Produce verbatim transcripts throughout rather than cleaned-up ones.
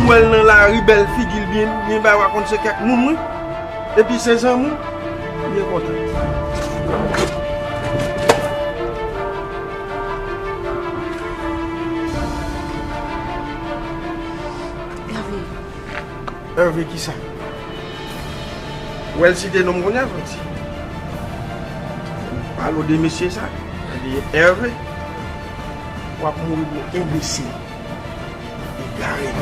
M wè l nan lari, bèl figi l, byen, byen bay, w a konn se kèk moun, wi. Epi se zanmi w, m byen kontan. Hervé. Hervé kisa? W wè l site non m kounye a, frè ti. Pale w de mesye sa, li Hervé. W ap mouri pou enbesil. Egare.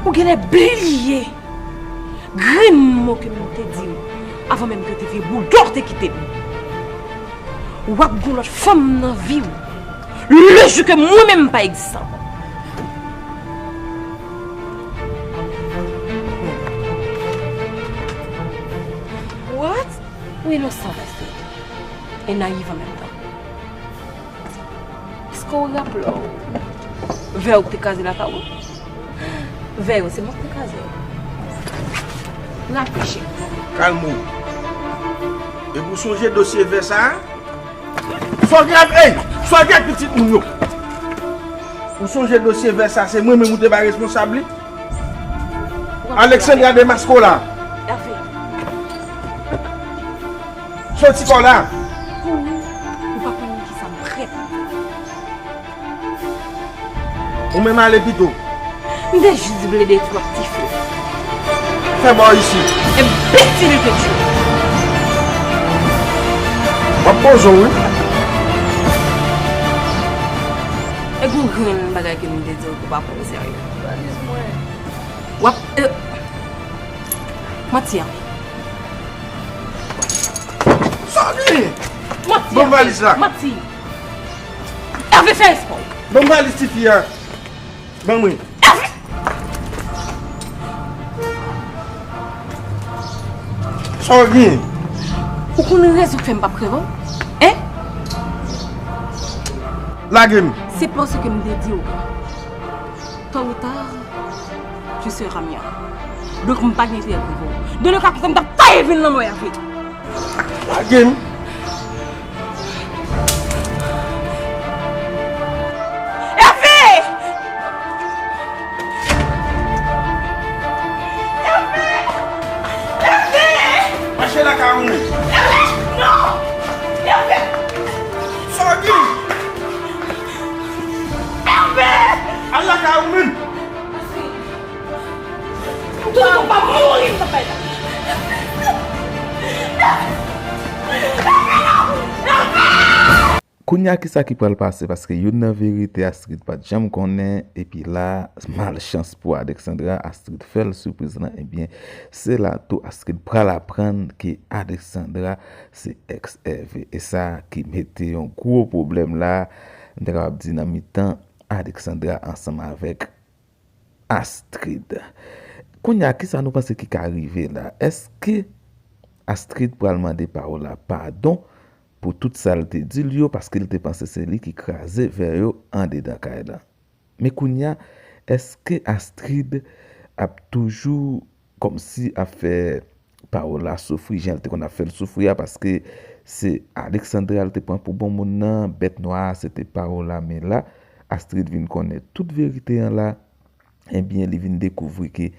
Ou genlè bliye grenn mo ke m te di w avan menm ke te vye boudò te kite m. W ap gon lòt fanm nan vi w lejou ke mwen menm m pa egziste ankò. What? Ou inosan, Wesley. E nayiv an menm tan. Èske w raple w vè yo k te kraze lakay ou? Vè yo, se mwen k te kraze yo. Rafiche. Kalme w. Epi w sonje dosye vè sa a? Sa w gen ak, ey! Sa w gen ak pitit moun yo? Ou sonje dosye vè sa, se mwen menm ou te bay responsab li? Alexandra, demaske w la. Hervé. Soti kò w la. Pou ou, ou pa konn nan kisa m prèt. Ou menm ale pito. M te jis vle detwi ak ti fle. Fè bò isi. Enbesil ke tu es. W ap poze w, wi. E gon grenn bagay ke m te di w ke w pa pran o serye. Valiz mwen. W ap, euh, manti an. Sa w gen? Manti. Ban m valiz la. Manti. Hervé, fè respè w. Ban m valiz tifi a. Ban mwen. Hervé! Sa w gen? Ou konn rezon k fè m p ap kreve w? Hein? Lage m. Se paske m te di w. Tôt ou tard, tu seras mien. Donk, m pa gen enterè pou ou. Dans le cas kontrè, m t ap taye vin nan mwen avè. Lage m. Hervé! Hervé! Hervé! Mache lakay ou menm. Hervé! Non! Hervé! Sa w gen? Hervé! Al lakay ou menm. Mwen toujou pa mouri, m t ap bay la. Kounye a, kisa ki pral pase? Paske youn nan verite Astrid pa t janm konnen, epi la, malchans pou Alexandra, Astrid fè l sipriz lan, ebyen, se la tou Astrid pral aprann ke Alexandra se ex Hervé. E sa ki mete yon gwo pwoblèm la, m ta kapab di nan mitan Alexandra ansanm avèk Astrid. Kounye a, kisa nou panse ki ka rive la? Èske Astrid pral mande Paola padon pou tout sa l te di l yo, paske l te panse se li ki kraze vè yo andedan kay la? Men kounye a, èske Astrid ap toujou kòmsi ap fè Paola soufri jan l te konn ap fè l soufri a, paske se Alexandra l te pran pou bon moun nan, bèt nwa a se te Paola, men la, Astrid vin konnen tout verite an la, ebyen, li vin dekouvri ke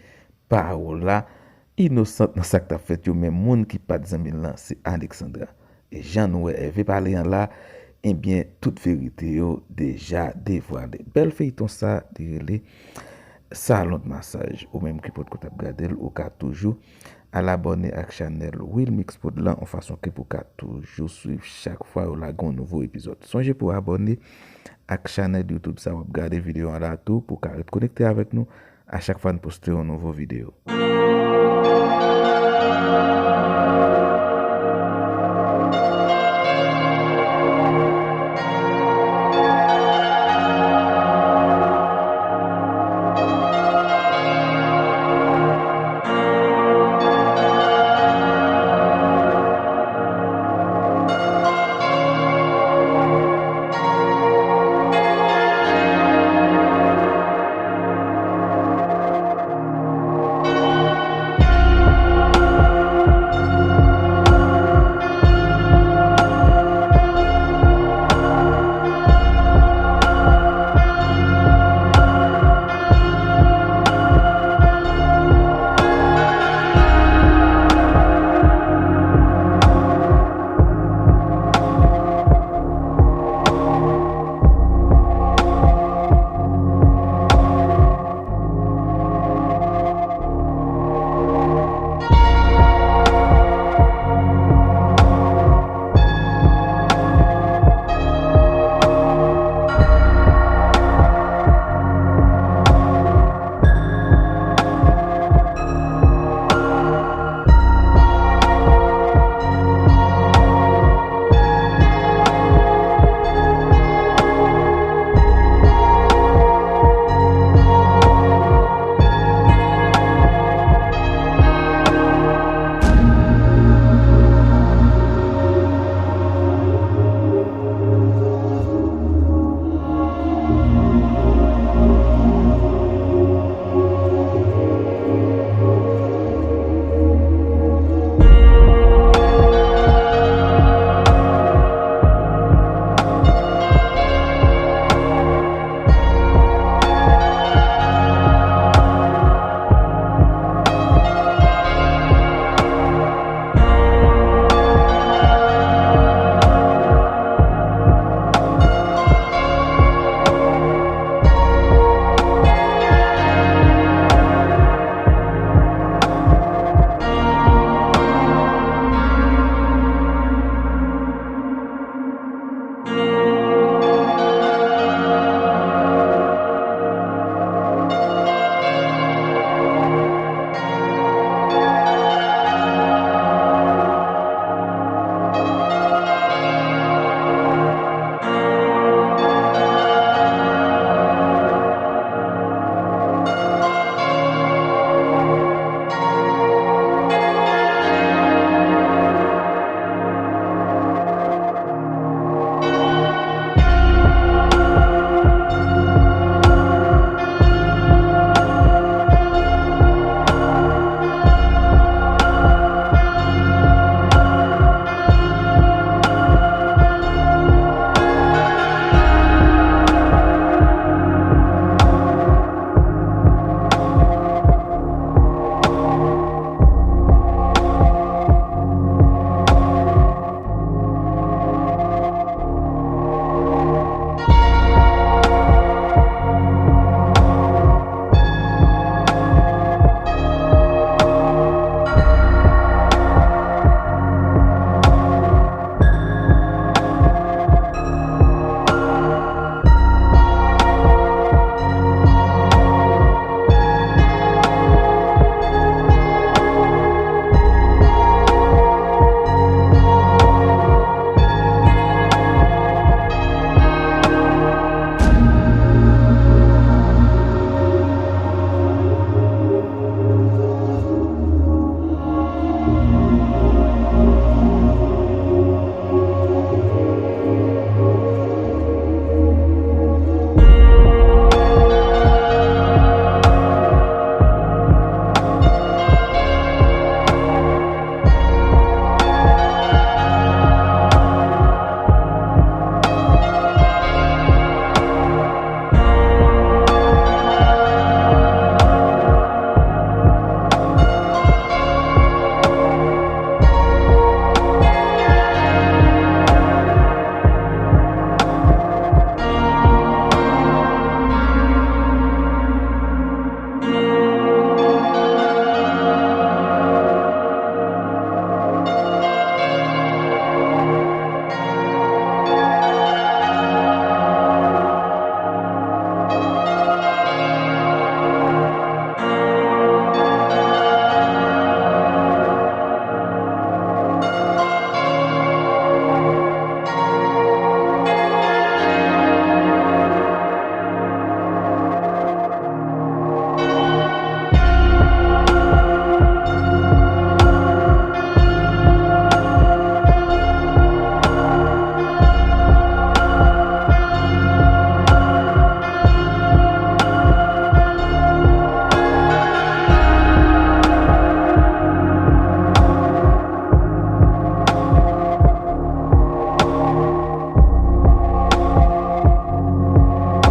Paola inosant nan sa k t ap fèt yo, men moun ki pa t zanmi l lan, se Alexandra. E jan nou wè Hervé pale an la, ebyen, tout verite yo deja devwale. Bèl feyton sa, li rele Salon de Massage. Ou menm ki potko t ap gade l, ou ka toujou al abòne ak chanèl Wilmix Prod lan, yon fason ke pou w ka toujou swiv chak fwa yo lage yon nouvo epizòd. Sonje pou w abòne ak chanèl YouTube sa w ap gade videyo an la tou, pou w ka ret konekte avèk nou a chak fwa n poste yon nouvo videyo.